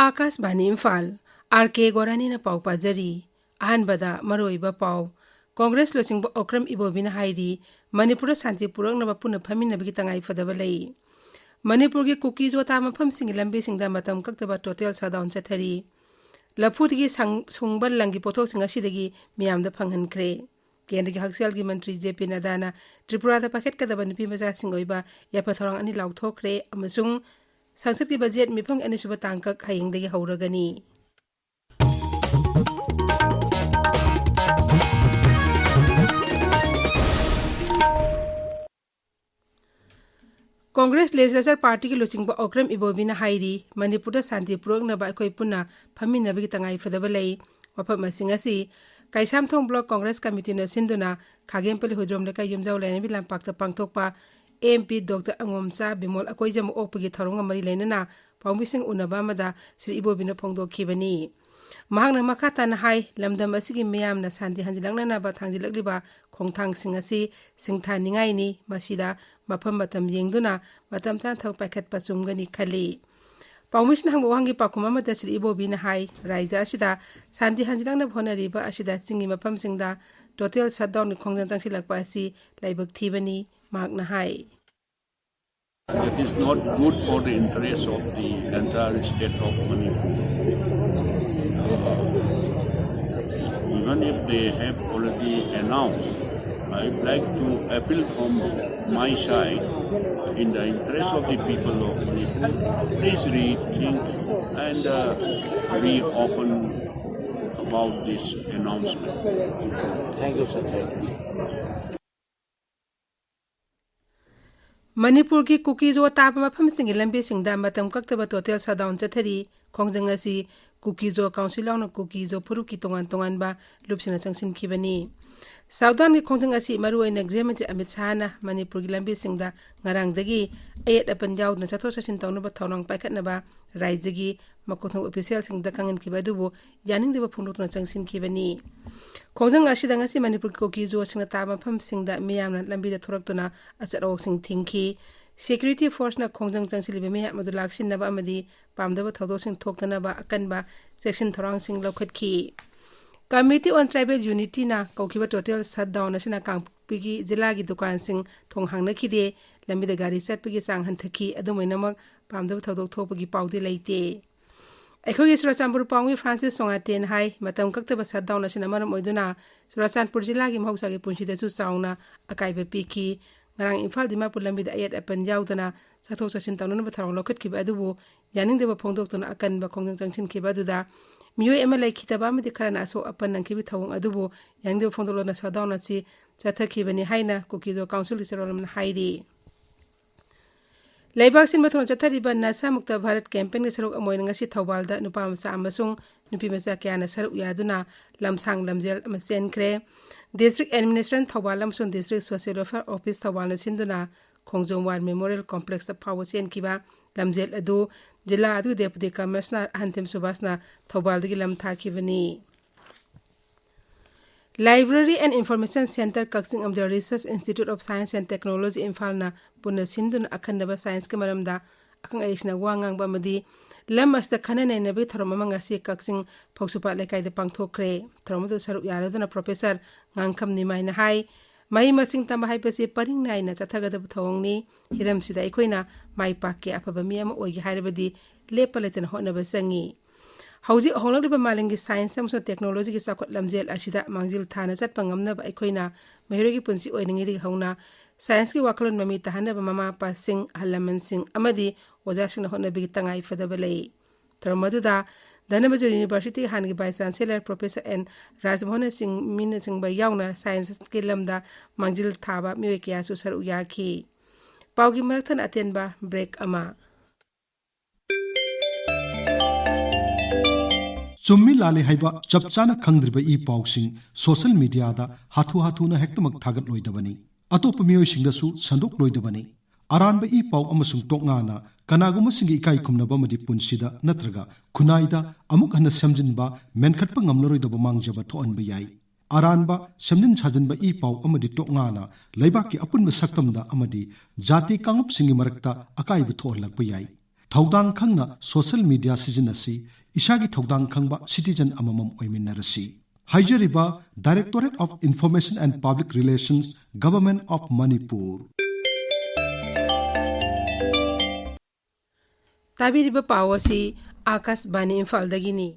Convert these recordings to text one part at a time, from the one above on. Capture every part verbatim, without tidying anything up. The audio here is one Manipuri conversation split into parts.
ꯑꯥꯀꯥꯁꯕꯥꯅꯤ ꯏꯝꯐꯥꯜ, ꯑꯥꯔ ꯀꯦ ꯒꯣꯔꯥꯅꯤꯅ ꯄꯥꯎ ꯄꯥꯖꯔꯤ꯫ ꯑꯍꯥꯟꯕꯗ ꯃꯔꯨꯑꯣꯏꯕ ꯄꯥꯎ꯫ ꯀꯣꯡꯒ꯭ꯔꯦꯁ ꯂꯨꯆꯤꯡꯕ ꯑꯣꯀ꯭ꯔꯝ ꯏꯕꯣꯕꯤꯅ ꯍꯥꯏꯔꯤ, ꯃꯅꯤꯄꯨꯔꯗ ꯁꯥꯟꯇꯤ ꯄꯨꯔꯛꯅꯕ ꯄꯨꯟꯅ ꯐꯝꯃꯤꯟꯅꯕꯒꯤ ꯇꯉꯥꯏ ꯐꯗꯕ ꯂꯩ꯫ ꯃꯅꯤꯄꯨꯔꯒꯤ ꯀꯨꯀꯤ ꯖꯣ ꯇꯥꯕ ꯃꯐꯝꯁꯤꯡꯒꯤ ꯂꯝꯕꯤꯁꯤꯡꯗ ꯃꯇꯝ ꯀꯛꯇꯕ ꯇꯣꯇꯦꯜ ꯁꯠꯗꯥꯎꯟ ꯆꯠꯊꯔꯤ꯫ ꯂꯐꯨꯗꯒꯤ ꯁꯪ-, ꯁꯨꯡꯕ ꯂꯪꯒꯤ ꯄꯣꯠꯊꯣꯛꯁꯤꯡ ꯑꯁꯤꯗꯒꯤ ꯃꯤꯌꯥꯝꯗ ꯐꯪꯍꯟꯈ꯭ꯔꯦ꯫ ꯀꯦꯟꯗ꯭ꯔꯒꯤ ꯍꯛꯁꯦꯜꯒꯤ ꯃꯟꯇ꯭ꯔꯤ ꯖꯦ ꯄꯤ ꯅꯗꯥꯅ ꯇ꯭ꯔꯤꯄꯨꯔꯥꯗ ꯄꯥꯏꯈꯠꯀꯗꯕ ꯅꯨꯄꯤ ꯃꯆꯥꯁꯤꯡ ꯑꯣꯏꯕ ꯌꯥꯏꯐ ꯊꯧꯔꯥꯡ ꯑꯅꯤ ꯂꯥꯎꯊꯣꯛꯈ꯭ꯔꯦ ꯑꯃꯁꯨꯡ ꯁꯪꯁꯠꯀꯤ ꯕꯖꯦꯠ ꯃꯤꯐꯝꯒꯤ ꯑꯅꯤꯁꯨꯕ ꯇꯥꯡꯀꯛ ꯍꯌꯦꯡꯗꯒꯤ ꯍꯧꯔꯒꯅꯤ꯫ ꯀꯣꯡꯒ꯭ꯔꯦꯁ ꯂꯦꯖꯤꯁꯂꯦꯆꯔ ꯄꯥꯔꯇꯤꯒꯤ ꯂꯨꯆꯤꯡꯕ ꯑꯣꯀ꯭ꯔꯝ ꯏꯕꯣꯕꯤꯅ ꯍꯥꯏꯔꯤ, ꯃꯅꯤꯄꯨꯔꯗ ꯁꯥꯟꯇꯤ ꯄꯨꯔꯛꯅꯕ ꯑꯩꯈꯣꯏ ꯄꯨꯟꯅ ꯐꯝꯃꯤꯟꯅꯕꯒꯤ ꯇꯉꯥꯏ ꯐꯗꯕ ꯂꯩ꯫ ꯋꯥꯐꯝꯁꯤꯡ ꯑꯁꯤ ꯀꯩꯁꯥꯝꯊꯣꯡ ꯕ꯭ꯂꯣꯛ ꯀꯣꯡꯒ꯭ꯔꯦꯁ ꯀꯃꯤꯇꯤꯅ ꯁꯤꯟꯗꯨꯅ ꯈꯥꯒꯦꯝꯄꯜꯂꯤ ꯍꯨꯏꯗ꯭ꯔꯣꯝ ꯂꯩꯀꯥꯏ ꯌꯨꯝꯖꯥꯎ ꯂꯥꯏꯔꯦꯝꯕꯤ ꯂꯝꯄꯥꯛꯇ ꯄꯥꯡꯊꯣꯛꯄ M P doctor ꯑꯉꯣꯝꯆꯥ Bimol Akoijam ꯑꯣꯛꯄꯒꯤ ꯊꯧꯔꯝꯒ ꯃꯔꯤ ꯂꯩꯅꯅ ꯄꯥꯎꯃꯤꯁꯤꯡ ꯎꯅꯕ ꯑꯃꯗ ꯁ꯭ꯔꯤ ꯏꯕꯣꯕꯤꯅ ꯐꯣꯡꯗꯣꯛꯈꯤꯕꯅꯤ꯫ ꯃꯍꯥꯛꯅ ꯃꯈꯥ ꯇꯥꯅ ꯍꯥꯏ, ꯂꯝꯗꯝ ꯑꯁꯤꯒꯤ ꯃꯤꯌꯥꯝꯅ ꯁꯥꯟꯇꯤ ꯍꯟꯖꯤꯜꯂꯛꯅꯅꯕ ꯊꯥꯡꯖꯤꯜꯂꯛꯂꯤꯕ ꯈꯣꯡꯊꯥꯡꯁꯤꯡ ꯑꯁꯤ ꯁꯤꯡꯊꯥꯅꯤꯡꯉꯥꯏꯅꯤ꯫ ꯃꯁꯤꯗ ꯃꯐꯝ ꯃꯇꯝ ꯌꯦꯡꯗꯨꯅ ꯃꯇꯝ ꯆꯥꯅ ꯊꯕꯛ ꯄꯥꯏꯈꯠꯄ ꯆꯨꯝꯒꯅꯤ ꯈꯜꯂꯤ꯫ ꯄꯥꯎꯃꯤꯁꯤꯡꯅ ꯍꯪꯕ ꯋꯥꯍꯪꯒꯤ ꯄꯥꯎꯈꯨꯝ ꯑꯃꯗ ꯁ꯭ꯔꯤ ꯏꯕꯣꯕꯤꯅ ꯍꯥꯏ, ꯔꯥꯏꯖ꯭ꯌ ꯑꯁꯤꯗ ꯁꯥꯟꯇꯤ ꯍꯟꯖꯤꯜꯂꯛꯅꯕ ꯍꯣꯠꯅꯔꯤꯕ ꯑꯁꯤꯗ ꯆꯤꯡꯒꯤ ꯃꯐꯝꯁꯤꯡꯗ ꯇꯣꯇꯦꯜ ꯁꯠꯗꯥꯎꯟꯒꯤ ꯈꯣꯡꯖꯪ ꯆꯪꯁꯤꯜꯂꯛꯄ ꯑꯁꯤ ꯂꯥꯏꯕꯛ ꯊꯤꯕꯅꯤ, ꯃꯍꯥꯛꯅ ꯍꯥꯏ꯫ It is not good for the interest of the entire state of Manipur. Uh, even if they have already announced, I would like to appeal from my side, in the interest of the people of Manipur, please rethink and, uh, reopen about this announcement. Thank you, sir. Thank you. ꯃꯅꯤꯄꯨꯔꯒꯤ ꯀꯨꯀꯤ ꯖꯣ ꯇꯥꯕ ꯃꯐꯝꯁꯤꯡꯒꯤ ꯂꯝꯕꯤꯁꯤꯡꯗ ꯃꯇꯝ ꯀꯛꯇꯕ ꯇꯣꯇꯦꯜ ꯁꯠꯗꯥꯎꯟ ꯆꯠꯊꯔꯤ꯫ ꯈꯣꯡꯖꯪ ꯑꯁꯤ ꯀꯨꯀꯤ ꯖꯣ ꯀꯥꯎꯟꯁꯤꯜ ꯌꯥꯎꯅ ꯀꯨꯀꯤ ꯖꯣ ꯐꯨꯔꯨꯞꯀꯤ ꯇꯣꯉꯥꯟ ꯇꯣꯉꯥꯟꯕ ꯂꯨꯞꯁꯤꯡꯅ ꯆꯪꯁꯤꯟꯈꯤꯕꯅꯤ꯫ ꯁꯠꯗꯥꯎꯟꯒꯤ ꯈꯣꯡꯖꯪ ꯑꯁꯤ ꯃꯔꯨꯑꯣꯏꯅ ꯒ꯭ꯔꯤꯍ ꯃꯟꯇ꯭ꯔꯤ ꯑꯃꯤꯠ ꯁꯥꯍꯅ ꯃꯅꯤꯄꯨꯔꯒꯤ ꯂꯝꯕꯤꯁꯤꯡꯗ ꯉꯔꯥꯡꯗꯒꯤ ꯑꯌꯦꯠ ꯑꯄꯟ ꯌꯥꯎꯗꯅ ꯆꯠꯊꯣꯛ ꯆꯠꯁꯤꯟ ꯇꯧꯅꯕ ꯊꯧꯔꯥꯡ ꯄꯥꯏꯈꯠꯅꯕ ꯔꯥꯏꯖ꯭ꯌꯒꯤ ꯃꯀꯣꯛ ꯊꯣꯡꯕ ꯑꯣꯐꯤꯁꯤꯌꯦꯜꯁꯤꯡꯗ ꯈꯪꯍꯟꯈꯤꯕ ꯑꯗꯨꯕꯨ ꯌꯥꯅꯤꯡꯗꯕ ꯐꯣꯡꯗꯣꯛꯇꯨꯅ ꯆꯪꯁꯤꯟꯈꯤꯕꯅꯤ꯫ ꯈꯣꯡꯖꯪ ꯑꯁꯤꯗ ꯉꯁꯤ ꯃꯅꯤꯄꯨꯔꯒꯤ ꯀꯨꯀꯤ ꯖꯣꯁꯤꯡꯅ ꯇꯥꯕ ꯃꯐꯝꯁꯤꯡꯗ ꯃꯤꯌꯥꯝꯅ ꯂꯝꯕꯤꯗ ꯊꯣꯔꯛꯇꯨꯅ ꯑꯆꯠ ꯑꯋꯣꯛꯁꯤꯡ ꯊꯤꯡꯈꯤ꯫ Security Forceꯅ ꯈꯣꯡꯖꯪ ꯆꯪꯁꯤꯜꯂꯤꯕ ꯃꯤꯍꯥꯠ ꯃꯗꯨ ꯂꯥꯛꯁꯤꯟꯅꯕ ꯑꯃꯗꯤ ꯄꯥꯝꯗꯕ ꯊꯧꯗꯣꯛꯁꯤꯡ ꯊꯣꯛꯇꯅꯕ ꯑꯀꯟꯕ ꯆꯦꯛꯁꯤꯟ ꯊꯧꯔꯥꯡꯁꯤꯡ ꯂꯧꯈꯠꯈꯤ꯫ Committee on Tribal Unityꯅ ꯀꯧꯈꯤꯕ total shutdown ꯑꯁꯤꯅ ꯀꯥꯡꯄꯣꯛꯄꯤꯒꯤ ꯖꯤꯂꯥꯒꯤ ꯗꯨꯀꯥꯟꯁꯤꯡ ꯊꯣꯡ ꯍꯥꯡꯅꯈꯤꯗꯦ, ꯂꯝꯕꯤꯗ ꯒꯥꯔꯤ ꯆꯠꯄꯒꯤ ꯆꯥꯡ ꯍꯟꯊꯈꯤ꯫ ꯑꯗꯨꯝ ꯑꯣꯏꯅꯃꯛ, ꯄꯥꯝꯗꯕ ꯊꯧꯗꯣꯛ ꯊꯣꯛꯄꯒꯤ ꯄꯥꯎꯗꯤ ꯂꯩꯇꯦ꯫ ꯑꯩꯈꯣꯏꯒꯤ ꯆꯨꯔꯥꯆꯥꯟꯄꯨꯔ ꯄꯥꯎꯃꯤ ꯐ꯭ꯔꯥꯟꯁꯤꯁ ꯁꯣꯉꯥꯇꯦꯟ ꯍꯥꯏ, ꯃꯇꯝ ꯀꯛꯇꯕ shutdown ꯑꯁꯤꯅ ꯃꯔꯝ ꯑꯣꯏꯗꯨꯅ ꯆꯨꯔꯥꯆꯥꯟꯄꯨꯔ ꯖꯤꯂꯥꯒꯤ ꯃꯍꯧꯁꯥꯒꯤ ꯄꯨꯟꯁꯤꯗꯁꯨ ꯆꯥꯎꯅ ꯑꯀꯥꯏꯕ ꯄꯤꯈꯤ꯫ ꯉꯔꯥꯡ ꯏꯝꯐꯥꯜ ꯗꯤꯃꯥꯄꯨꯔ ꯂꯝꯕꯤꯗ ꯑꯌꯦꯠ ꯑꯄꯟ ꯌꯥꯎꯗꯅ ꯆꯠꯊꯣꯛ ꯆꯠꯁꯤꯟ ꯇꯧꯅꯅꯕ ꯊꯧꯔꯥꯡ ꯂꯧꯈꯠꯈꯤꯕ ꯑꯗꯨꯕꯨ ꯌꯥꯅꯤꯡꯗꯕ ꯐꯣꯡꯗꯣꯛꯇꯨꯅ ꯑꯀꯟꯕ ꯈꯣꯡꯖꯪ ꯆꯪꯁꯤꯟꯈꯤꯕ ꯑꯗꯨꯗ ꯃꯤꯑꯣꯏ ꯑꯃ ꯂꯩꯈꯤꯗꯕ ꯑꯃꯗꯤ ꯈꯔꯅ ꯑꯁꯣꯛ ꯑꯄꯟ ꯅꯪꯈꯤꯕ ꯊꯧꯑꯣꯡ ꯑꯗꯨꯕꯨ ꯌꯥꯅꯤꯡꯗꯕ ꯐꯣꯡꯗꯣꯛꯂꯗꯨꯅ shutdown ꯑꯁꯤ ꯆꯠꯊꯈꯤꯕꯅꯤ ꯍꯥꯏꯅ ꯀꯨꯀꯤꯖꯣ ꯀꯥꯎꯟꯁꯤꯜꯒꯤ ꯆꯦꯔꯣꯜ ꯑꯃꯅ ꯍꯥꯏꯔꯤ꯫ ꯂꯩꯕꯥꯛ ꯁꯤꯟꯕ ꯊꯨꯡꯅ ꯆꯠꯊꯔꯤꯕ ꯅꯁꯥ ꯃꯨꯛꯇ ꯚꯥꯔꯠ campaignꯒꯤ ꯁꯔꯨꯛ ꯑꯃ ꯑꯣꯏꯅ ꯉꯁꯤ ꯊꯧꯕꯥꯜꯗ ꯅꯨꯄꯥ ꯃꯆꯥ ꯑꯃꯁꯨꯡ ꯅꯨꯄꯤ ꯃꯆꯥ ꯀꯌꯥꯅ ꯁꯔꯨꯛ ꯌꯥꯗꯨꯅ ꯂꯝꯁꯥꯡ ꯂꯝꯖꯦꯜ ꯑꯃ ꯆꯦꯟꯈ꯭ꯔꯦ꯫ District Administration ꯊꯧꯕꯥꯜ ꯑꯃꯁꯨꯡ District Social Welfare Office ꯊꯧꯕꯥꯜꯅ ꯁꯤꯟꯗꯨꯅ ꯈꯣꯡꯖꯣꯝ War Memorial Complexꯇ ꯐꯥꯎꯕ ꯆꯦꯟꯈꯤꯕ ꯂꯝꯖꯦꯜ ꯑꯗꯨ ꯖꯤꯂꯥ ꯑꯗꯨꯒꯤ Deputy Commissioner ꯑꯍꯟꯊꯦꯝ ꯁꯨꯕꯥꯁꯅ ꯊꯧꯕꯥꯜꯗꯒꯤ ꯂꯝ ꯊꯥꯈꯤꯕꯅꯤ꯫ Library and Information Centre ꯀꯛꯆꯤꯡ ꯑꯃꯗꯤ Research Institute of Science and Technology ꯏꯝꯐꯥꯜꯅ ꯄꯨꯟꯅ ꯁꯤꯟꯗꯨꯅ ꯑꯈꯟꯅꯕ scienceꯀꯤ ꯃꯔꯝꯗ ꯑꯈꯪ ꯑꯍꯩꯁꯤꯡꯅ ꯋꯥ ꯉꯥꯡꯕ ꯑꯃꯗꯤ ꯂꯝ ꯑꯁꯤꯗ ꯈꯟꯅ ꯅꯩꯅꯕꯒꯤ ꯊꯧꯔꯝ ꯑꯃ ꯉꯁꯤ ꯀꯛꯆꯤꯡ ꯐꯧꯁꯨꯄꯥꯠ ꯂꯩꯀꯥꯏꯗ ꯄꯥꯡꯊꯣꯛꯈ꯭ꯔꯦ꯫ ꯊꯧꯔꯝ ꯑꯗꯨ ꯁꯔꯨꯛ ꯌꯥꯔꯗꯨꯅ Professor ꯉꯥꯡꯈꯝ ꯅꯤꯃꯥꯏꯅ ꯍꯥꯏ, ꯃꯍꯩ ꯃꯁꯤꯡ ꯇꯝꯕ ꯍꯥꯏꯕꯁꯤ ꯄꯔꯤꯡ ꯅꯥꯏꯅ ꯆꯠꯊꯒꯗꯕ ꯊꯧꯑꯣꯡꯅꯤ꯫ ꯍꯤꯔꯝꯁꯤꯗ ꯑꯩꯈꯣꯏꯅ ꯃꯥꯏ ꯄꯥꯛꯀꯦ, ꯑꯐꯕ ꯃꯤ ꯑꯃ ꯑꯣꯏꯒꯦ ꯍꯥꯏꯔꯕꯗꯤ ꯂꯦꯞꯄ ꯂꯩꯇꯅ ꯍꯣꯠꯅꯕ ꯆꯪꯏ꯫ ꯍꯧꯖꯤꯛ ꯍꯣꯡꯂꯛꯂꯤꯕ ꯃꯥꯂꯦꯝꯒꯤ science ꯑꯃꯁꯨꯡ technologyꯒꯤ ꯆꯥꯎꯈꯠ ꯂꯝꯖꯦꯜ ꯑꯁꯤꯗ ꯃꯥꯡꯖꯤꯜ ꯊꯥꯅ ꯆꯠꯄ ꯉꯝꯅꯕ ꯑꯩꯈꯣꯏꯅ ꯃꯍꯩꯔꯣꯏꯒꯤ ꯄꯨꯟꯁꯤ ꯑꯣꯏꯔꯤꯉꯩꯗꯒꯤ ꯍꯧꯅ scienceꯀꯤ ꯋꯥꯈꯜꯂꯣꯟ ꯃꯃꯤ ꯇꯥꯍꯟꯅꯕ ꯃꯃꯥ ꯃꯄꯥꯁꯤꯡ, ꯑꯍꯜ ꯂꯃꯟꯁꯤꯡ ꯑꯃꯗꯤ ꯑꯣꯖꯥꯁꯤꯡꯅ ꯍꯣꯠꯅꯕꯒꯤ ꯇꯉꯥꯏ ꯐꯗꯕ ꯂꯩ꯫ ꯊꯧꯔꯝ ꯑꯗꯨꯗ ꯙꯅꯕꯖꯣꯔ Universityꯒꯤ ꯍꯥꯟꯅꯒꯤ Vice Chancellor Professor ꯑꯦꯟ ꯔꯥꯖꯃꯣꯍꯟꯅꯆꯤꯡ-, ꯃꯤꯅꯆꯤꯡꯕ ꯌꯥꯎꯅ scienceꯀꯤ ꯂꯝꯗ ꯃꯥꯡꯖꯤꯜ ꯊꯥꯕ ꯃꯤꯑꯣꯏ ꯀꯌꯥꯁꯨ ꯁꯔꯨꯛ ꯌꯥꯈꯤ꯫ ꯄꯥꯎꯒꯤ ꯃꯔꯛ ꯊꯠꯅ ꯑꯇꯦꯟꯕ break ꯑꯃ꯫ ꯆꯨꯝꯃꯤ ꯂꯥꯜꯂꯤ ꯍꯥꯏꯕ ꯆꯞ ꯆꯥꯅ ꯈꯪꯗ꯭ꯔꯤꯕ ꯏ ꯄꯥꯎꯁꯤꯡ social mediaꯗ ꯍꯥꯊꯨ ꯍꯥꯊꯨꯅ ꯍꯦꯛꯇꯃꯛ ꯊꯥꯒꯠꯂꯣꯏꯗꯕꯅꯤ꯫ ꯑꯇꯣꯞꯄ ꯃꯤꯑꯣꯏꯁꯤꯡꯗꯁꯨ ꯁꯟꯗꯣꯛꯂꯣꯏꯗꯕꯅꯤ꯫ ꯑꯔꯥꯟꯕ ꯏ ꯄꯥꯎ ꯑꯃꯁꯨꯡ ꯇꯣꯛꯉꯥꯅ ꯀꯅꯥꯒꯨꯝꯕꯁꯤꯡꯒꯤ ꯏꯀꯥꯏ ꯈꯨꯝꯅꯕ ꯑꯃꯗꯤ ꯄꯨꯟꯁꯤꯗ ꯅꯠꯇ꯭ꯔꯒ ꯈꯨꯟꯅꯥꯏꯗ ꯑꯃꯨꯛ ꯍꯟꯅ ꯁꯦꯝꯖꯤꯟꯕ, ꯃꯦꯟꯈꯠꯄ ꯉꯝꯂꯔꯣꯏꯗꯕ ꯃꯥꯡꯖꯕ ꯊꯣꯛꯍꯟꯕ ꯌꯥꯏ꯫ ꯑꯔꯥꯟꯕ, ꯁꯦꯝꯖꯤꯟ ꯁꯥꯖꯤꯟꯕ ꯏ ꯄꯥꯎ ꯑꯃꯗꯤ ꯇꯣꯛꯉꯥꯅ ꯂꯩꯕꯥꯛꯀꯤ ꯑꯄꯨꯟꯕ ꯁꯛꯇꯝꯗ ꯑꯃꯗꯤ ꯖꯥꯇꯤ ꯀꯥꯡꯂꯨꯞꯁꯤꯡꯒꯤ ꯃꯔꯛꯇ ꯑꯀꯥꯏꯕ ꯊꯣꯛꯍꯜꯂꯛꯄ ꯌꯥꯏ꯫ ꯊꯧꯗꯥꯡ ꯈꯪꯅ social media ꯁꯤꯖꯤꯟꯅꯁꯤ, ꯏꯁꯥꯒꯤ ꯊꯧꯗꯥꯡ ꯈꯪꯕ citizen ꯑꯃꯃꯝ ꯑꯣꯏꯃꯤꯟꯅꯔꯁꯤ꯫ ꯍꯥꯏꯖꯔꯤꯕ Directorate of Information and Public Relations, Government of Manipur꯫ ꯇꯥꯕꯤꯔꯤꯕ ꯄꯥꯎ ꯑꯁꯤ ꯑꯥꯀꯥꯁꯕꯥꯅꯤ ꯏꯝꯐꯥꯜꯗꯒꯤꯅꯤ꯫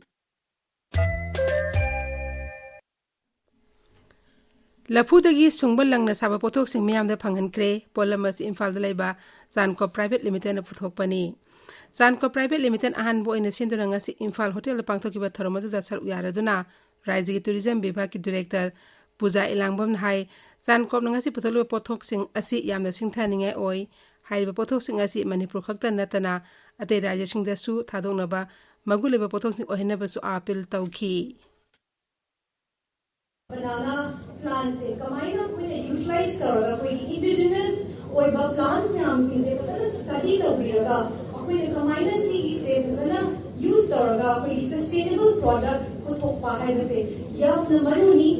ꯂꯐꯨꯗꯒꯤ ꯁꯨꯡꯕ ꯂꯪꯅ ꯁꯥꯕ ꯄꯣꯠꯊꯣꯛꯁꯤꯡ ꯃꯤꯌꯥꯝꯗ ꯐꯪꯍꯟꯈ꯭ꯔꯦ꯫ ꯄꯣꯠꯂꯝ ꯑꯁꯤ ꯏꯝꯐꯥꯜꯗ ꯂꯩꯕ ꯆꯥꯟꯀꯣ Private Limitedꯅ ꯄꯨꯊꯣꯛꯄꯅꯤ꯫ ꯆꯥꯟꯀꯣ Private Limited ꯑꯍꯥꯟꯕ ꯑꯣꯏꯅ ꯁꯤꯟꯗꯨꯅ ꯉꯁꯤ ꯏꯝꯐꯥꯜ ꯍꯣꯇꯦꯜꯗ ꯄꯥꯡꯊꯣꯛꯈꯤꯕ ꯊꯧꯔꯝ ꯑꯗꯨꯗ ꯁꯔꯨꯛ ꯌꯥꯔꯗꯨꯅ ꯔꯥꯏꯖ꯭ꯌꯒꯤ Tourism ꯕꯤꯚꯥꯒꯀꯤ Director ꯄꯨꯖꯥ ꯏꯂꯥꯡꯕꯝꯅ ꯍꯥꯏ, ꯆꯥꯟꯀꯣꯞꯅ ꯉꯁꯤ ꯄꯨꯊꯣꯛꯂꯤꯕ ꯄꯣꯠꯊꯣꯛꯁꯤꯡ ꯑꯁꯤ ꯌꯥꯝꯅ ꯁꯤꯡꯊꯅꯤꯡꯉꯥꯏ ꯑꯣꯏ꯫ ꯍꯥꯏꯔꯤꯕ ꯄꯣꯠꯊꯣꯛꯁꯤꯡ ꯑꯁꯤ ꯃꯅꯤꯄꯨꯔ ꯈꯛꯇ ꯅꯠꯇꯅ ꯑꯇꯩ ꯔꯥꯏꯖ꯭ꯌꯁꯤꯡꯗꯁꯨ ꯊꯥꯗꯣꯛꯅꯕ ꯃꯒꯨꯟ ꯂꯩꯕ ꯄꯣꯠꯊꯣꯛꯁꯤꯡ ꯑꯣꯏꯍꯟꯅꯕꯁꯨ ꯑꯥꯄꯤꯜ ꯇꯧꯈꯤ꯫ Banana plantꯁꯦ ꯀꯃꯥꯏꯅ ꯑꯩꯈꯣꯏꯅ utilize ꯇꯧꯔꯒ ꯑꯩꯈꯣꯏꯒꯤ indigenous ꯑꯣꯏꯕ plants ꯃꯌꯥꯝꯁꯤꯡꯁꯦ ꯐꯖꯅ study ꯇꯧꯕꯤꯔꯒ ꯑꯩꯈꯣꯏꯅ ꯀꯃꯥꯏꯅ ꯁꯤꯒꯤꯁꯦ ꯐꯖꯅ use ꯇꯧꯔꯒ ꯑꯩꯈꯣꯏꯒꯤ sustainable products ꯄꯨꯊꯣꯛꯄ ꯍꯥꯏꯕꯁꯦ ꯌꯥꯝꯅ ꯃꯔꯨꯅꯤ꯫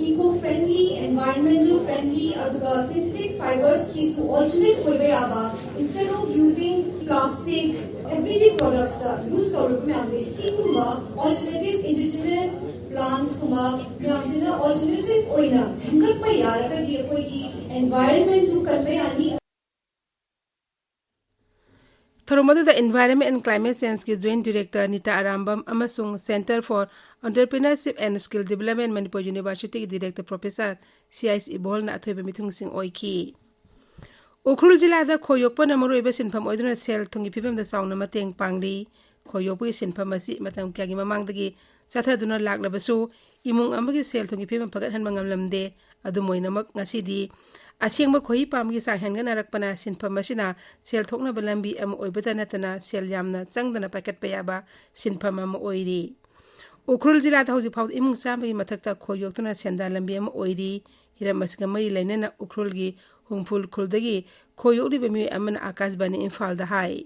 Eco friendly, environmental friendly, ꯑꯗꯨꯒ synthetic fibersꯀꯤꯁꯨ alternate ꯑꯣꯏꯕ ꯌꯥꯕ, instead of using plastic, everyday productsꯇ use ꯇꯧꯔꯤꯕ ꯃꯌꯥꯝꯁꯦ, ꯁꯤꯒꯨꯝꯕ alternative indigenous plantsꯀꯨꯝꯕ ꯃꯌꯥꯝꯁꯤꯅ alternative ꯑꯣꯏꯅ ꯁꯦꯝꯒꯠꯄ ꯌꯥꯔꯒꯗꯤ ꯑꯩꯈꯣꯏꯒꯤ environmentꯁꯨ ꯀꯟꯕ ꯌꯥꯅꯤ꯫ ꯊꯧꯔꯝ ꯑꯗꯨꯗ Environment and Climate Changeꯀꯤ Joint Director Nita Arambam ꯑꯃꯁꯨꯡ Centre for Entrepreneurship and Skill Development Manipur Universityꯒꯤ Director Professor ꯁꯤ ꯑꯩꯆ ꯏꯕꯣꯜꯅ ꯑꯊꯣꯏꯕ ꯃꯤꯊꯨꯡꯁꯤꯡ ꯑꯣꯏꯈꯤ꯫ ꯎꯈ꯭ꯔꯨꯜ ꯖꯤꯂꯥꯗ ꯈꯣꯏ ꯌꯣꯛꯄꯅ ꯃꯔꯨꯑꯣꯏꯕ ꯁꯤꯟꯐꯝ ꯑꯣꯏꯗꯨꯅ ꯁꯦꯜ ꯊꯨꯝꯒꯤ ꯐꯤꯕꯝꯗ ꯆꯥꯎꯅ ꯃꯇꯦꯡ ꯄꯥꯡꯂꯤ꯫ ꯈꯣꯏ ꯌꯣꯛꯄꯒꯤ ꯁꯤꯟꯐꯝ ꯑꯁꯤ ꯃꯇꯝ ꯀꯌꯥꯒꯤ ꯃꯃꯥꯡꯗꯒꯤ ꯆꯠꯊꯗꯨꯅ ꯂꯥꯛꯂꯕꯁꯨ, ꯏꯃꯨꯡ ꯑꯃꯒꯤ ꯁꯦꯜ ꯊꯨꯝꯒꯤ ꯐꯤꯕꯝ ꯐꯒꯠꯍꯟꯕ ꯉꯝꯂꯝꯗꯦ꯫ ꯑꯗꯨꯝ ꯑꯣꯏꯅꯃꯛ, ꯉꯁꯤꯗꯤ ꯑꯁꯦꯡꯕ ꯈꯣꯏꯍꯤ ꯄꯥꯝꯕꯒꯤ ꯆꯥꯡ ꯍꯦꯟꯒꯠꯅꯔꯛꯄꯅ ꯁꯤꯟꯐꯝ ꯑꯁꯤꯅ ꯁꯦꯜ ꯊꯣꯛꯅꯕ ꯂꯝꯕꯤ ꯑꯃ ꯑꯣꯏꯕꯇ ꯅꯠꯇꯅ ꯁꯦꯜ ꯌꯥꯝꯅ ꯆꯪꯗꯅ ꯄꯥꯏꯈꯠꯄ ꯌꯥꯕ ꯁꯤꯟꯐꯝ ꯑꯃ ꯑꯣꯏꯔꯤ꯫ ꯎꯈ꯭ꯔꯨꯜ ꯖꯤꯂꯥꯗ ꯍꯧꯖꯤꯛ ꯐꯥꯎꯕꯗ ꯏꯃꯨꯡ ꯆꯥꯝꯃꯒꯤ ꯃꯊꯛꯇ ꯈꯣꯏ ꯌꯣꯛꯇꯨꯅ ꯁꯦꯟꯗꯥꯟ ꯂꯝꯕꯤ ꯑꯃ ꯑꯣꯏꯔꯤ꯫ ꯍꯤꯔꯝ ꯑꯁꯤꯒ ꯃꯔꯤ ꯂꯩꯅꯅ ꯎꯈ꯭ꯔꯨꯜꯒꯤ ꯍꯨꯝꯐꯨꯜ ꯈꯨꯜꯗꯒꯤ ꯈꯣꯏ ꯌꯣꯛꯂꯤꯕ ꯃꯤꯑꯣꯏ ꯑꯃꯅ ꯑꯥꯀꯥꯁꯕꯥꯅꯤ ꯏꯝꯐꯥꯜꯗ ꯍꯥꯏ꯫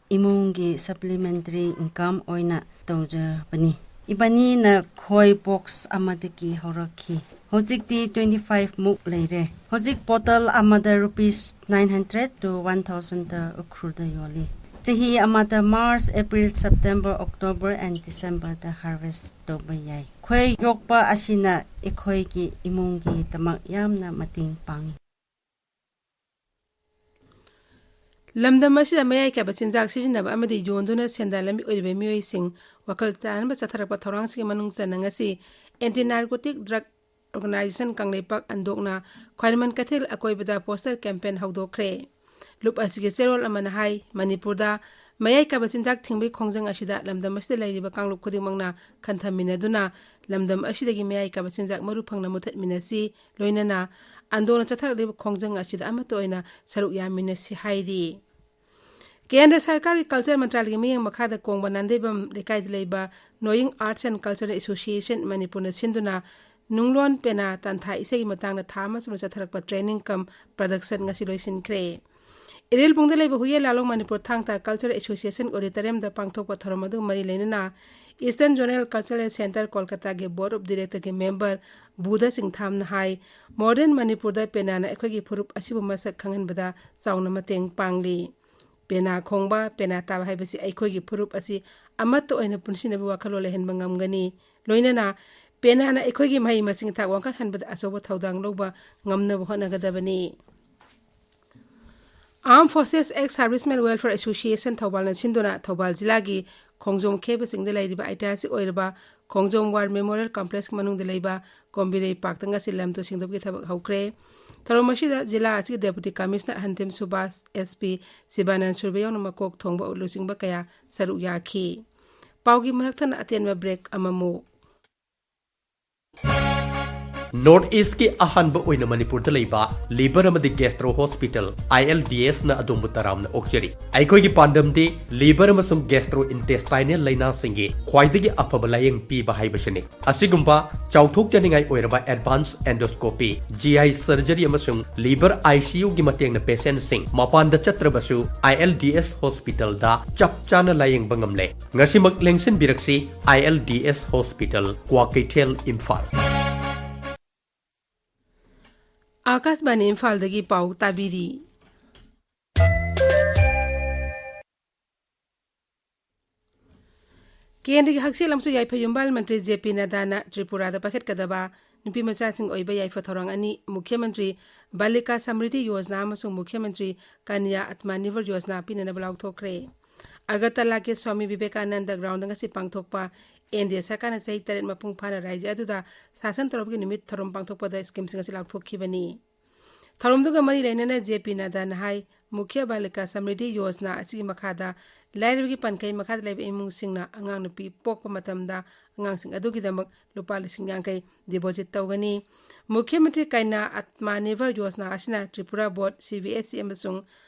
ꯏꯃꯨꯡꯒꯤ supplementary income ꯑꯣꯏꯅ ꯇꯧꯖꯕꯅꯤ꯫ ꯏꯕꯥꯅꯤꯅ ꯈꯣꯏ ꯕꯣꯛꯁ ꯑꯃꯗꯒꯤ ꯍꯧꯔꯛꯈꯤ꯫ ꯍꯧꯖꯤꯛꯇꯤ twenty five ꯃꯨꯛ ꯂꯩꯔꯦ꯫ ꯍꯧꯖꯤꯛ ꯕꯣꯇꯜ ꯑꯃꯗ rupees nine hundred to one thousand ꯎꯈ꯭ꯔꯨꯜꯗ ꯌꯣꯜꯂꯤ꯫ ꯆꯍꯤ ꯑꯃꯗ March, April, September, October and December the harvest ꯇꯧꯕ ꯌꯥꯏ꯫ ꯈꯣꯏ ꯌꯣꯛꯄ ꯑꯁꯤꯅ ꯑꯩꯈꯣꯏꯒꯤ ꯏꯃꯨꯡꯒꯤꯗꯃꯛ ꯌꯥꯝꯅ ꯃꯇꯦꯡ ꯄꯥꯡꯏ꯫ ꯂꯝꯗꯝ ꯑꯁꯤꯗ ꯃꯌꯥꯏ ꯀꯥꯏꯕ ꯆꯤꯟꯖꯥꯛ ꯁꯤꯖꯤꯟꯅꯕ ꯑꯃꯗꯤ ꯌꯣꯟꯗꯨꯅ ꯁꯦꯟꯗꯥꯟ ꯂꯝꯕꯤ ꯑꯣꯏꯔꯤꯕ ꯃꯤꯑꯣꯏꯁꯤꯡ ꯋꯥꯈꯜ ꯇꯥꯍꯟꯕ ꯆꯠꯊꯔꯛꯄ ꯊꯧꯔꯥꯡꯁꯤꯡꯒꯤ ꯃꯅꯨꯡ ꯆꯟꯅ ꯉꯁꯤ Anti Narcotic Drug Organisation Kangleipak ꯑꯟꯗꯣꯛꯅ ꯈ꯭ꯋꯥꯏꯔꯝꯕꯟ ꯀꯩꯊꯦꯜ ꯑꯀꯣꯏꯕꯗ poster campaign ꯍꯧꯗꯣꯛꯈ꯭ꯔꯦ꯫ ꯂꯨꯞ ꯑꯁꯤꯒꯤ ꯆꯦꯔꯣꯜ ꯑꯃꯅ ꯍꯥꯏ, ꯃꯅꯤꯄꯨꯔꯗ ꯃꯌꯥꯏ ꯀꯥꯏꯕ ꯆꯤꯟꯖꯥꯛ ꯊꯤꯡꯕꯒꯤ ꯈꯣꯡꯖꯪ ꯑꯁꯤꯗ ꯂꯝꯗꯝ ꯑꯁꯤꯗ ꯂꯩꯔꯤꯕ ꯀꯥꯡꯂꯨꯞ ꯈꯨꯗꯤꯡꯃꯛꯅ ꯈꯟꯊꯃꯤꯟꯅꯗꯨꯅ ꯂꯝꯗꯝ ꯑꯁꯤꯗꯒꯤ ꯃꯌꯥꯏ ꯀꯥꯏꯕ ꯆꯤꯟꯖꯥꯛ ꯃꯔꯨ ꯐꯪꯅ ꯃꯨꯊꯠꯃꯤꯟꯅꯁꯤ, ꯂꯣꯏꯅꯅ ꯑꯟꯗꯣꯂꯟ ꯆꯠꯊꯔꯛꯂꯤꯕ ꯈꯣꯡꯖꯪ ꯑꯁꯤꯗ ꯑꯃꯠꯇ ꯑꯣꯏꯅ ꯁꯔꯨꯛ ꯌꯥꯃꯤꯟꯅꯁꯤ ꯍꯥꯏꯔꯤ꯫ ꯀꯦꯟꯗ꯭ꯔ ꯁꯔꯀꯥꯔꯒꯤ ꯀꯜꯆꯔ ꯃꯟꯇ꯭ꯔꯥꯂꯌꯒꯤ ꯃꯤꯠꯌꯦꯡ ꯃꯈꯥꯗ ꯀꯣꯡꯕ ꯅꯥꯟꯗꯩꯕꯝ ꯂꯩꯀꯥꯏꯗ ꯂꯩꯕ Noying Arts and Cultural Association ꯃꯅꯤꯄꯨꯔꯅ ꯁꯤꯟꯗꯨꯅ ꯅꯨꯡꯂꯣꯟ ꯄꯦꯅꯥ ꯇꯥꯟꯊꯥ ꯏꯁꯩꯒꯤ ꯃꯇꯥꯡꯗ ꯊꯥ ꯑꯃ ꯆꯨꯞꯅ ꯆꯠꯊꯔꯛꯄ training cum production ꯉꯁꯤ ꯂꯣꯏꯁꯤꯟꯈ꯭ꯔꯦ꯫ ꯏꯔꯤꯜꯕꯨꯡꯗ ꯂꯩꯕ ꯍꯨꯏꯌꯦꯟ ꯂꯥꯂꯣꯡ ꯃꯅꯤꯄꯨꯔ ꯊꯥꯡ ꯇꯥ Cultural Association Auditoriumꯗ ꯄꯥꯡꯊꯣꯛꯄ ꯊꯧꯔꯝ ꯑꯗꯨꯒ ꯃꯔꯤ ꯂꯩꯅꯅ Eastern Zonal Cultural Centre ꯀꯣꯜꯀꯇꯥꯒꯤ Board of Directorꯒꯤ member Buddha ꯁꯤꯡꯊꯥꯝꯅ high, modern ꯃꯅꯤꯄꯨꯔꯗ ꯄꯦꯅꯥꯅ ꯑꯩꯈꯣꯏꯒꯤ ꯐꯨꯔꯨꯞ ꯑꯁꯤꯕꯨ ꯃꯁꯛ ꯈꯪꯍꯟꯕꯗ ꯆꯥꯎꯅ ꯃꯇꯦꯡ ꯄꯥꯡꯂꯤ꯫ ꯄꯦꯅꯥ ꯈꯣꯡꯕ, ꯄꯦꯅꯥ ꯇꯥꯕ ꯍꯥꯏꯕꯁꯤ ꯑꯩꯈꯣꯏꯒꯤ ꯐꯨꯔꯨꯞ ꯑꯁꯤ ꯑꯃꯠꯇ ꯑꯣꯏꯅ ꯄꯨꯟꯁꯤꯟꯅꯕ ꯋꯥꯈꯜꯂꯣꯟ ꯂꯩꯍꯟꯕ ꯉꯝꯒꯅꯤ꯫ ꯂꯣꯏꯅꯅ ꯄꯦꯅꯥꯅ ꯑꯩꯈꯣꯏꯒꯤ ꯃꯍꯩ ꯃꯁꯤꯡ ꯊꯥꯛ ꯋꯥꯡꯈꯠꯍꯟꯕꯗ ꯑꯆꯧꯕ ꯊꯧꯗꯥꯡ ꯂꯧꯕ ꯉꯝꯅꯕ ꯍꯣꯠꯅꯒꯗꯕꯅꯤ꯫ Armed Forces Ex Servicemen Welfare Association ꯊꯧꯕꯥꯜꯅ ꯁꯤꯟꯗꯨꯅ ꯊꯧꯕꯥꯜ ꯖꯤꯂꯥꯒꯤ ꯈꯣꯡꯖꯣꯝ ꯈꯦꯕꯁꯤꯡꯗ ꯂꯩꯔꯤꯕ ꯏꯇꯤꯍꯥꯁꯤꯛ ꯑꯣꯏꯔꯕ ꯈꯣꯡꯖꯣꯝ War Memorial Complex ꯃꯅꯨꯡꯗ ꯂꯩꯕ ꯀꯣꯝꯕꯤꯔꯩ ꯄꯥꯔꯛꯇ ꯉꯁꯤ ꯂꯝ ꯇꯨ ꯁꯦꯡꯗꯣꯛꯄꯒꯤ ꯊꯕꯛ ꯍꯧꯈ꯭ꯔꯦ꯫ ꯊꯧꯔꯝ ꯑꯁꯤꯗ ꯖꯤꯂꯥ ꯑꯁꯤꯒꯤ Deputy Commissioner ꯍꯟꯇꯤꯝ ꯁꯨꯕꯥꯁ, SP ꯁꯤꯕꯥꯅꯟ ꯁꯨꯔꯕ ꯌꯥꯎꯅ ꯃꯀꯣꯛ ꯊꯣꯡꯕ ꯂꯨꯆꯤꯡꯕ ꯀꯌꯥ ꯁꯔꯨꯛ ꯌꯥꯈꯤ꯫ ꯄꯥꯎꯒꯤ ꯃꯔꯛ ꯊꯠꯅ ꯑꯇꯦꯟꯕ break ꯑꯃꯃꯨꯛ꯫ ꯅꯣꯔꯠ ꯏꯁꯀꯤ ꯑꯍꯥꯟꯕ ꯑꯣꯏꯅ ꯃꯅꯤꯄꯨꯔꯗ ꯂꯩꯕ ꯂꯤꯚꯔ ꯑꯃꯗꯤ ꯒꯦꯁꯇ꯭ꯔꯣ ꯍꯣꯁꯄꯤꯇꯥꯜ, ꯑꯥꯏ ꯑꯦꯜ ꯗꯤ ꯑꯦꯁꯅ ꯑꯗꯣꯝꯕꯨ ꯇꯔꯥꯝꯅ ꯑꯣꯛꯆꯔꯤ꯫ ꯑꯩꯈꯣꯏꯒꯤ ꯄꯥꯟꯗꯝꯗꯤ ꯂꯤꯚꯔ ꯑꯃꯁꯨꯡ ꯒꯦꯁꯇ꯭ꯔꯣ ꯏꯟꯇꯦꯁꯇꯥꯏꯅꯦꯜ ꯂꯥꯏꯅꯥꯁꯤꯡꯒꯤ ꯈ꯭ꯋꯥꯏꯗꯒꯤ ꯑꯐꯕ ꯂꯥꯌꯦꯡ ꯄꯤꯕ ꯍꯥꯏꯕꯁꯤꯅꯤ꯫ ꯑꯁꯤꯒꯨꯝꯕ ꯆꯥꯎꯊꯣꯛꯆꯅꯤꯡꯉꯥꯏ ꯑꯣꯏꯔꯕ ꯑꯦꯗꯚꯥꯟꯁ ꯑꯦꯟꯗꯣꯁꯀꯣꯄꯤ, ꯖꯤ ꯑꯥꯏ ꯁꯔꯖꯔꯤ ꯑꯃꯁꯨꯡ ꯂꯤꯚꯔ ꯑꯥꯏ ꯁꯤ ꯌꯨꯒꯤ ꯃꯇꯦꯡꯅ ꯄꯦꯁꯦꯟꯠꯁꯤꯡ ꯃꯄꯥꯟꯗ ꯆꯠꯇ꯭ꯔꯕꯁꯨ ꯑꯥꯏ ꯑꯦꯜ ꯗꯤ ꯑꯦꯁ ꯍꯣꯁꯄꯤꯇꯥꯜꯗ ꯆꯞ ꯆꯥꯅ ꯂꯥꯌꯦꯡꯕ ꯉꯝꯂꯦ꯫ ꯉꯁꯤꯃꯛ ꯂꯦꯡꯁꯤꯟꯕꯤꯔꯛꯁꯤ, I L D S hospital, Kwakeithel, Imphal. Akashvani ꯏꯝꯐꯥꯜꯗꯒꯤ ꯄꯥꯎ ꯇꯥꯕꯤꯔꯤ꯫ ꯀꯦꯟꯗ꯭ꯔꯒꯤ ꯍꯛꯁꯦꯜ ꯑꯃꯁꯨꯡ ꯌꯥꯏꯐ ꯌꯨꯝꯕꯥꯜ ꯃꯟꯇ꯭ꯔꯤ ꯖꯦ ꯄꯤ ꯅꯗꯥꯅ ꯇ꯭ꯔꯤꯄꯨꯔꯥꯗ ꯄꯥꯏꯈꯠꯀꯗꯕ ꯅꯨꯄꯤ ꯃꯆꯥꯁꯤꯡ ꯑꯣꯏꯕ ꯌꯥꯏꯐ ꯊꯧꯔꯥꯡ ꯑꯅꯤ, ꯃꯨꯈ꯭ꯌ ꯃꯟꯇ꯭ꯔꯤ ꯕꯥꯂꯤꯀꯥ ꯁꯃ꯭ꯔꯤꯗꯤ ꯌꯣꯖꯅꯥ ꯑꯃꯁꯨꯡ ꯃꯨꯈ꯭ꯌ ꯃꯟꯇ꯭ꯔꯤ ꯀꯟꯌꯥ ꯑꯠꯃꯥꯅꯤꯔꯚꯔ ꯌꯣꯖꯅꯥ ꯄꯤꯅꯅꯕ ꯂꯥꯎꯊꯣꯛꯈ꯭ꯔꯦ꯫ ꯑꯒꯔꯇꯂꯥꯒꯤ ꯁ꯭ꯋꯥꯃꯤ ꯕꯤꯕꯦꯀꯥꯅꯟꯗ ꯒ꯭ꯔꯥꯎꯟꯗ ꯉꯁꯤ ꯄꯥꯡꯊꯣꯛꯄ ꯑꯦꯟ ꯗꯤ ꯑꯦ ꯁꯔꯀꯥꯔꯅ ꯆꯍꯤ ꯇꯔꯦꯠ ꯃꯄꯨꯡ ꯐꯥꯅ ꯔꯥꯖ꯭ꯌ ꯑꯗꯨꯗ ꯁꯥꯁꯟ ꯇꯧꯔꯛꯄꯒꯤ ꯅꯨꯃꯤꯠ ꯊꯧꯔꯝ ꯄꯥꯡꯊꯣꯛꯄꯗ ꯁ꯭ꯀꯤꯝꯁꯤꯡ ꯑꯁꯤ ꯂꯥꯎꯊꯣꯛꯈꯤꯕꯅꯤ꯫ ꯊꯧꯔꯝꯗꯨꯒ ꯃꯔꯤ ꯂꯩꯅꯅ ꯖꯦ ꯄꯤ ꯅꯗꯥꯅ ꯍꯥꯏ, ꯃꯨꯈ꯭ꯌ ꯕꯥꯂꯤꯀꯥ ꯁꯃ꯭ꯔꯤꯗꯤ ꯌꯣꯖꯅꯥ ꯑꯁꯤꯒꯤ ꯃꯈꯥꯗ ꯂꯥꯏꯔꯕꯒꯤ ꯄꯟꯈꯩ ꯃꯈꯥꯗ ꯂꯩꯕ ꯏꯃꯨꯡꯁꯤꯡꯅ ꯑꯉꯥꯡ ꯅꯨꯄꯤ ꯄꯣꯛꯄ ꯃꯇꯝꯗ ꯑꯉꯥꯡꯁꯤꯡ ꯑꯗꯨꯒꯤꯗꯃꯛ ꯂꯨꯄꯥ ꯂꯤꯁꯤꯡ ꯌꯥꯡꯈꯩ ꯗꯤꯄꯣꯖꯤꯠ ꯇꯧꯒꯅꯤ꯫ ꯃꯨꯈ꯭ꯌ ꯃꯟꯇ꯭ꯔꯤ ꯀꯟꯌꯥ ꯑꯠꯃꯥꯅꯤꯔꯚꯔ ꯌꯣꯖꯅꯥ ꯑꯁꯤꯅ ꯇ꯭ꯔꯤꯄꯨꯔꯥ ꯕꯣꯔꯗ, ꯁꯤ ꯕꯤ ꯑꯦꯁ ꯏ ꯑꯃꯁꯨꯡ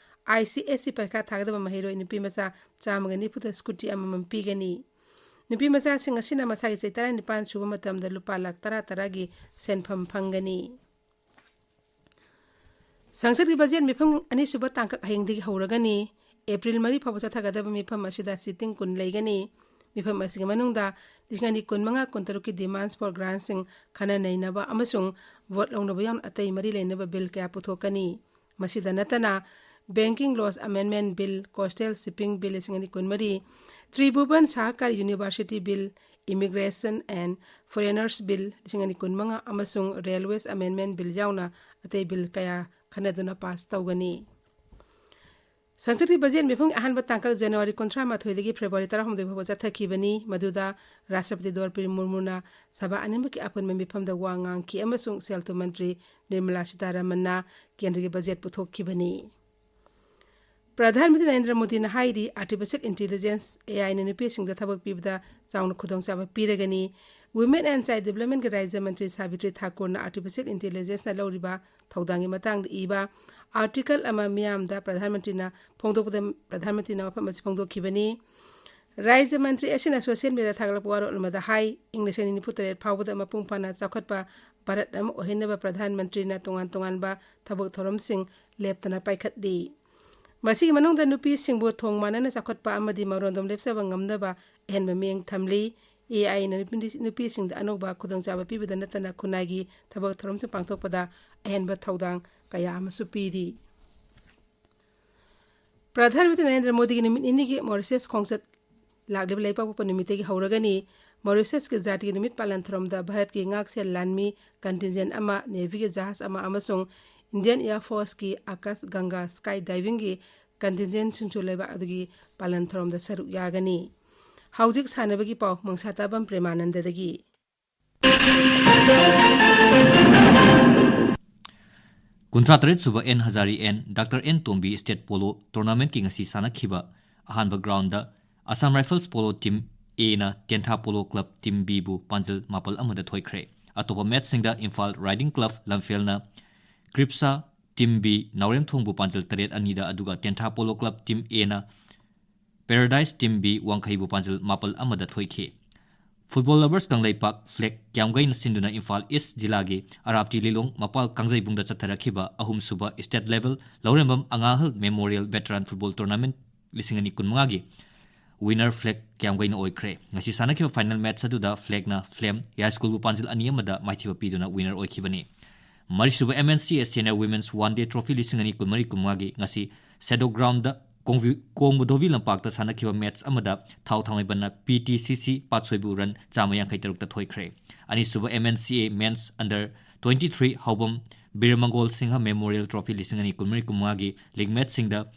ꯑꯥꯏ ꯁꯤ ꯑꯦꯁ ꯏ ꯄꯔꯤꯈꯥ ꯊꯥꯒꯗꯕ ꯃꯍꯩꯔꯣꯏ ꯅꯨꯄꯤ ꯃꯆꯥ ꯆꯥꯝꯃꯒ ꯅꯤꯐꯨꯗ ꯁ꯭ꯀꯨꯇꯤ ꯑꯃꯃꯝ ꯄꯤꯒꯅꯤ꯫ ꯅꯨꯄꯤ ꯃꯆꯥꯁꯤꯡ ꯑꯁꯤꯅ ꯃꯁꯥꯒꯤ ꯆꯍꯤ ꯇꯔꯥꯅꯤꯄꯥꯟ ꯁꯨꯕ ꯃꯇꯝꯗ ꯂꯨꯄꯥ ꯂꯥꯈ ꯇꯔꯥ ꯇꯔꯥꯒꯤ ꯁꯦꯟꯐꯝ ꯐꯪꯒꯅꯤ꯫ ꯁꯪꯁꯠꯀꯤ ꯕꯖꯦꯠ ꯃꯤꯐꯝ ꯑꯅꯤꯁꯨꯕ ꯇꯥꯡꯀꯛ ꯍꯌꯦꯡꯗꯒꯤ ꯍꯧꯔꯒꯅꯤ꯫ ꯑꯦꯄ꯭ꯔꯤꯜ ꯃꯔꯤ ꯐꯥꯎꯕ ꯆꯠꯊꯒꯗꯕ ꯃꯤꯐꯝ ꯑꯁꯤꯗ ꯁꯤꯇꯤꯡ ꯀꯨꯟ ꯂꯩꯒꯅꯤ꯫ ꯃꯤꯐꯝ ꯑꯁꯤꯒꯤ ꯃꯅꯨꯡꯗ ꯂꯤꯁꯤꯡ ꯑꯅꯤ ꯀꯨꯟꯃꯉꯥ ꯀꯨꯟꯇꯔꯨꯛꯀꯤ demands for grantꯁꯤꯡ ꯈꯟꯅ ꯅꯩꯅꯕ ꯑꯃꯁꯨꯡ ꯚꯣꯠ ꯂꯧꯅꯕ ꯌꯥꯎꯅ ꯑꯇꯩ ꯃꯔꯤ ꯂꯩꯅꯕ ꯕꯤꯜ ꯀꯌꯥ ꯄꯨꯊꯣꯛꯀꯅꯤ꯫ ꯃꯁꯤꯗ ꯅꯠꯇꯅ Banking Laws Amendment Bill, Coastal Shipping Bill ꯂꯤꯁꯤꯡ ꯑꯅꯤ ꯀꯨꯟꯃꯔꯤ, Tribhuvan Sahakari University Bill, Immigration and Foreigners Bill ꯂꯤꯁꯤꯡ ꯑꯅꯤ ꯀꯨꯟꯃꯉꯥ ꯑꯃꯁꯨꯡ Railways Amendment Bill ꯌꯥꯎꯅ ꯑꯇꯩ ꯕꯤꯜ ꯀꯌꯥ ꯈꯟꯅꯗꯨꯅ ꯄꯥꯁ ꯇꯧꯒꯅꯤ꯫ ꯁꯪꯁꯠꯀꯤ ꯕꯖꯦꯠ ꯃꯤꯐꯝꯒꯤ ꯑꯍꯥꯟꯕ ꯇꯥꯡꯀꯛ ꯖꯅꯋꯥꯔꯤ ꯀꯨꯟꯊ꯭ꯔꯥ ꯃꯥꯊꯣꯏꯗꯒꯤ ꯐꯦꯕ꯭ꯔꯨꯋꯥꯔꯤ ꯇꯔꯥꯍꯨꯝꯗꯣꯏ ꯐꯥꯎꯕ ꯆꯠꯊꯈꯤꯕꯅꯤ꯫ ꯃꯗꯨꯗ ꯔꯥꯁꯇ꯭ꯔꯄꯇꯤ ꯗ꯭ꯔꯧꯄꯗꯤ ꯃꯨꯔꯃꯨꯅ ꯁꯚꯥ ꯑꯅꯤꯃꯛꯀꯤ ꯑꯄꯨꯟꯕ ꯃꯤꯐꯝꯗ ꯋꯥ ꯉꯥꯡꯈꯤ ꯑꯃꯁꯨꯡ ꯁꯦꯜ ꯊꯨꯝ ꯃꯟꯇ꯭ꯔꯤ ꯅꯤꯔꯃꯂꯥ ꯁꯤꯇꯥꯔꯥꯃꯟꯅ ꯀꯦꯟꯗ꯭ꯔꯒꯤ ꯕꯖꯦꯠ ꯄꯨꯊꯣꯛꯈꯤꯕꯅꯤ꯫ ꯄ꯭ꯔꯙꯥꯟ ꯃꯟꯇ꯭ꯔꯤ ꯅꯔꯦꯟꯗ꯭ꯔ ꯃꯣꯗꯤꯅ ꯍꯥꯏꯔꯤ, Artificial Intelligence, ꯑꯦ ꯑꯥꯏꯅ ꯅꯨꯄꯤꯁꯤꯡꯗ ꯊꯕꯛ ꯄꯤꯕꯗ ꯆꯥꯎꯅ ꯈꯨꯗꯣꯡꯆꯥꯕ ꯄꯤꯔꯒꯅꯤ꯫ Women and Child Developmentꯀꯤ ꯔꯥꯖ꯭ꯌ ꯃꯟꯇ꯭ꯔꯤ ꯁꯥꯕꯤꯇ꯭ꯔꯤ ꯊꯥꯀꯨꯔꯅ Artificial Intelligenceꯅ ꯂꯧꯔꯤꯕ ꯊꯧꯗꯥꯡꯒꯤ ꯃꯇꯥꯡꯗ ꯏꯕ article ꯑꯃ ꯃꯤꯌꯥꯝꯗ ꯄ꯭ꯔꯙꯥꯟ ꯃꯟꯇ꯭ꯔꯤꯅ ꯐꯣꯡꯗꯣꯛꯄꯗ, ꯄ꯭ꯔꯙꯥꯟ ꯃꯟꯇ꯭ꯔꯤꯅ ꯋꯥꯐꯝ ꯑꯁꯤ ꯐꯣꯡꯗꯣꯛꯈꯤꯕꯅꯤ꯫ ꯔꯥꯖ꯭ꯌ ꯃꯟꯇ꯭ꯔꯤ ꯑꯁꯤꯅ social mediaꯗ ꯊꯥꯒꯠꯂꯛꯄ ꯋꯥꯔꯣꯜ ꯑꯃꯗ ꯍꯥꯏ, ꯏꯪ ꯂꯤꯁꯤꯡ ꯑꯅꯤ ꯅꯤꯐꯨ ꯇꯔꯦꯠ ꯐꯥꯎꯕꯗ ꯃꯄꯨꯡ ꯐꯥꯅ ꯆꯥꯎꯈꯠꯄ ꯚꯥꯔꯠ ꯑꯃ ꯑꯣꯏꯍꯟꯅꯕ ꯄ꯭ꯔꯙꯥꯟ ꯃꯟꯇ꯭ꯔꯤꯅ ꯇꯣꯉꯥꯟ ꯇꯣꯉꯥꯟꯕ ꯊꯕꯛ ꯊꯧꯔꯝꯁꯤꯡ ꯂꯦꯞꯇꯅ ꯄꯥꯏꯈꯠꯂꯤ꯫ ꯃꯁꯤꯒꯤ ꯃꯅꯨꯡꯗ ꯅꯨꯄꯤꯁꯤꯡꯕꯨ ꯊꯣꯡ ꯃꯥꯟꯅꯅ ꯆꯥꯎꯈꯠꯄ ꯑꯃꯗꯤ ꯃꯔꯣꯟꯗꯣꯝ ꯂꯦꯞꯆꯕ ꯉꯝꯅꯕ ꯑꯍꯦꯟꯕ ꯃꯤꯠꯌꯦꯡ ꯊꯝꯂꯤ꯫ AIꯅ ꯅꯨꯄꯤ-, ꯅꯨꯄꯤꯁꯤꯡꯗ ꯑꯅꯧꯕ ꯈꯨꯗꯣꯡꯆꯥꯕ ꯄꯤꯕꯗ ꯅꯠꯇꯅ ꯈꯨꯟꯅꯥꯏꯒꯤ ꯊꯕꯛ ꯊꯧꯔꯝꯁꯤꯡ ꯄꯥꯡꯊꯣꯛꯄꯗ ꯑꯍꯦꯟꯕ ꯊꯧꯗꯥꯡ ꯀꯌꯥ ꯑꯃꯁꯨ ꯄꯤꯔꯤ꯫ ꯄ꯭ꯔꯙꯥꯟ ꯃꯟꯇ꯭ꯔꯤ ꯅꯔꯦꯟꯗ꯭ꯔ ꯃꯣꯗꯤꯒꯤ ꯅꯨꯃꯤꯠ ꯅꯤꯅꯤꯒꯤ ꯃꯣꯔꯤꯁꯤꯌꯁ ꯈꯣꯡꯆꯠ ꯂꯥꯛꯂꯤꯕ ꯂꯩꯕꯥꯛꯄꯣꯛꯄ ꯅꯨꯃꯤꯠꯇꯒꯤ ꯍꯧꯔꯒꯅꯤ꯫ ꯃꯣꯔꯤꯁꯤꯌꯁꯀꯤ ꯖꯥꯇꯤꯒꯤ ꯅꯨꯃꯤꯠ ꯄꯥꯂꯟ ꯊꯧꯔꯝꯗ ꯚꯥꯔꯠꯀꯤ ꯉꯥꯛꯁꯦꯜ ꯂꯥꯟꯃꯤ contingent ꯑꯃ, Navyꯒꯤ ꯖꯍꯥꯖ ꯑꯃ ꯑꯃꯁꯨꯡ Indian Air Forceꯀꯤ Akash Ganga Sky Divingꯒꯤ contingentꯁꯤꯡꯁꯨ ꯂꯩꯕꯥꯛ ꯑꯗꯨꯒꯤ ꯄꯥꯂꯟ ꯊꯧꯔꯝꯗ ꯁꯔꯨꯛ ꯌꯥꯒꯅꯤ꯫ ꯍꯧꯖꯤꯛ ꯁꯥꯟꯅꯕꯒꯤ ꯄꯥꯎ, ꯃꯪꯁꯥꯇꯥꯕꯝ ꯄ꯭ꯔꯦꯃꯥꯅꯟꯗꯗꯒꯤ꯫ ꯀꯨꯟꯊ꯭ꯔꯥ ꯇꯔꯦꯠ ꯁꯨꯕ N Hazari N doctor N Tombi State Polo Tournamentꯀꯤ ꯉꯁꯤ ꯁꯥꯟꯅꯈꯤꯕ ꯑꯍꯥꯟꯕ groundꯗ Assam Rifles Polo Team Aꯅ ꯇꯦꯟꯊꯥ Polo Club Team Bꯕꯨ ꯄꯥꯟꯖꯜ ꯃꯥꯄꯜ ꯑꯃꯗ ꯊꯣꯏꯈ꯭ꯔꯦ꯫ ꯑꯇꯣꯞꯄ matchꯁꯤꯡꯗ ꯏꯝꯐꯥꯜ Riding Club ꯂꯝꯐꯦꯜꯅ ꯀ꯭ꯔꯤꯞꯁꯥ Team B ꯅꯥꯎꯔꯦꯝꯊꯣꯡꯕꯨ ꯄꯥꯟꯖꯜ ꯇꯔꯦꯠ ꯑꯅꯤꯗ, ꯑꯗꯨꯒ ꯇꯦꯟꯊꯥ Polo Club Team Aꯅ Paradise Team B ꯋꯥꯡꯈꯩꯕꯨ ꯄꯥꯟꯖꯜ ꯃꯥꯄꯜ ꯑꯃꯗ ꯊꯣꯏꯈꯤ꯫ Football Lovers ꯀꯪꯂꯩꯄꯥꯛ Flag ꯀ꯭ꯌꯥꯝꯒꯩꯅ ꯁꯤꯟꯗꯨꯅ ꯏꯝꯐꯥꯜ East ꯖꯤꯂꯥꯒꯤ ꯑꯔꯥꯞꯇꯤ ꯂꯤꯂꯣꯡ ꯃꯄꯥꯜ ꯀꯥꯡꯖꯩꯕꯨꯡꯗ ꯆꯠꯊꯔꯛꯈꯤꯕ ꯑꯍꯨꯝꯁꯨꯕ State Level ꯂꯧꯔꯦꯝꯕꯝ ꯑꯉꯥ ꯑꯍꯜ Memorial Veteran Football Tournament ꯂꯤꯁꯤꯡ ꯑꯅꯤ ꯀꯨꯟꯃꯉꯥꯒꯤ winner Flag ꯀ꯭ꯌꯥꯝꯒꯩꯅ ꯑꯣꯏꯈ꯭ꯔꯦ꯫ ꯉꯁꯤ ꯁꯥꯟꯅꯈꯤꯕ final match ꯑꯗꯨꯗ Flagꯅ Flame ꯌꯥꯏꯁ꯭ꯀꯨꯜꯕꯨ ꯄꯥꯟꯖꯤꯜ ꯑꯅꯤ ꯑꯃꯗ ꯃꯥꯏꯊꯤꯕ ꯄꯤꯗꯨꯅ winner ꯑꯣꯏꯈꯤꯕꯅꯤ꯫ ꯃꯔꯤꯁꯨꯕ M N C A Senior Women's One Day Trophy ꯂꯤꯁꯤꯡ ꯑꯅꯤ ꯀꯨꯟꯃꯔꯤ ꯀꯨꯟꯃꯉꯥꯒꯤ ꯉꯁꯤ Shadow Groundꯗ ꯀꯣꯡꯕꯤ-, ꯀꯣꯡꯕꯗꯣꯕꯤ ꯂꯝꯄꯥꯛꯇ ꯁꯥꯟꯅꯈꯤꯕ match ꯑꯃꯗ ꯊꯥꯎ ꯊꯥꯡꯃꯩꯕꯟꯅ P T C C ꯄꯥꯠꯁꯣꯏꯕꯨ run ꯆꯥꯝꯃ ꯌꯥꯡꯈꯩ ꯇꯔꯨꯛꯇ ꯊꯣꯏꯈ꯭ꯔꯦ꯫ ꯑꯅꯤꯁꯨꯕ M N C A Men's Under twenty-three ꯍꯥꯎꯕꯝ ꯕꯤꯔꯃꯪꯒꯣꯜ Singh Memorial Trophy ꯂꯤꯁꯤꯡ ꯑꯅꯤ ꯀꯨꯟꯃꯔꯤ ꯀꯨꯟꯃꯉꯥꯒꯤ league matchꯁꯤꯡꯗ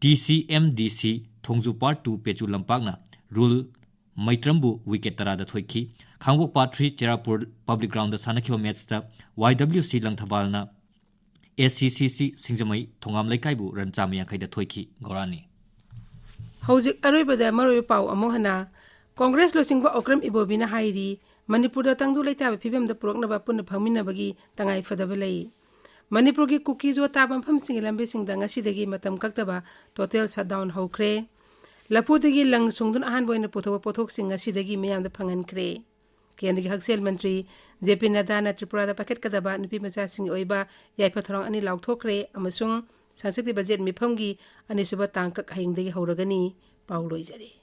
T C M D C ꯊꯣꯡꯖꯨ Part Two ꯄꯦꯆꯨ ꯂꯝꯄꯥꯛꯅ ꯔꯨꯜ ꯃꯩꯇ꯭ꯔꯝꯕꯨ wicket ꯇꯔꯥꯗ ꯊꯣꯏꯈꯤ꯫ ꯈꯥꯡꯕꯣꯛ Part Three ꯆꯦꯔꯥꯄꯨꯔ Public Groundꯗ ꯁꯥꯟꯅꯈꯤꯕ matchꯇ Y W C ꯂꯪꯊꯕꯥꯜꯅ S C C C ꯁꯤꯡꯖꯃꯩ ꯊꯣꯉꯥꯝ ꯂꯩꯀꯥꯏꯕꯨ run ꯆꯥꯝꯃ ꯌꯥꯡꯈꯩꯗ ꯊꯣꯏꯈꯤ꯫ ꯒꯧꯔꯥꯅꯤ꯫ ꯍꯧꯖꯤꯛ ꯑꯔꯣꯏꯕꯗ ꯃꯔꯨꯑꯣꯏꯕ ꯄꯥꯎ ꯑꯃꯨꯛ ꯍꯟꯅ꯫ Congress ꯂꯨꯆꯤꯡꯕ ꯑꯣꯀ꯭ꯔꯝ ꯏꯕꯣꯕꯤꯅ ꯍꯥꯏꯔꯤ, ꯃꯅꯤꯄꯨꯔꯗ ꯇꯪꯗꯨ ꯂꯩꯇꯥꯕ ꯐꯤꯕꯝꯗ ꯄꯨꯔꯛꯅꯕ ꯄꯨꯟꯅ ꯐꯪꯃꯤꯟꯅꯕꯒꯤ ꯇꯉꯥꯏ ꯐꯗꯕ ꯂꯩ꯫ ꯃꯅꯤꯄꯨꯔꯒꯤ ꯀꯨꯀꯤ-ꯖꯣ ꯇꯥꯕ ꯃꯐꯝꯁꯤꯡꯒꯤ ꯂꯝꯕꯤꯁꯤꯡꯗ ꯉꯁꯤꯗꯒꯤ ꯃꯇꯝ ꯀꯛꯇꯕ total shutdown ꯍꯧꯈ꯭ꯔꯦ꯫ ꯂꯐꯨꯗꯒꯤ ꯂꯪ ꯁꯨꯡꯗꯨꯅ ꯑꯍꯥꯟꯕ ꯑꯣꯏꯅ ꯄꯨꯊꯣꯛꯄ ꯄꯣꯠꯊꯣꯛꯁꯤꯡ ꯉꯁꯤꯗꯒꯤ ꯃꯤꯌꯥꯝꯗ ꯐꯪꯍꯟꯈ꯭ꯔꯦ꯫ ꯀꯦꯟꯗ꯭ꯔꯒꯤ ꯍꯛꯁꯦꯜ ꯃꯟꯇ꯭ꯔꯤ ꯖꯦ ꯄꯤ ꯅꯗꯥꯅ ꯇ꯭ꯔꯤꯄꯨꯔꯥꯗ ꯄꯥꯏꯈꯠꯀꯗꯕ ꯅꯨꯄꯤ ꯃꯆꯥꯁꯤꯡꯒꯤ ꯑꯣꯏꯕ ꯌꯥꯏꯐ ꯊꯧꯔꯥꯡ ꯑꯅꯤ ꯂꯥꯎꯊꯣꯛꯈ꯭ꯔꯦ ꯑꯃꯁꯨꯡ ꯁꯪꯁꯠꯀꯤ ꯕꯖꯦꯠ ꯃꯤꯐꯝꯒꯤ ꯑꯅꯤꯁꯨꯕ ꯇꯥꯡꯀꯛ ꯍꯌꯦꯡꯗꯒꯤ ꯍꯧꯔꯒꯅꯤ꯫ ꯄꯥꯎ ꯂꯣꯏꯖꯔꯦ꯫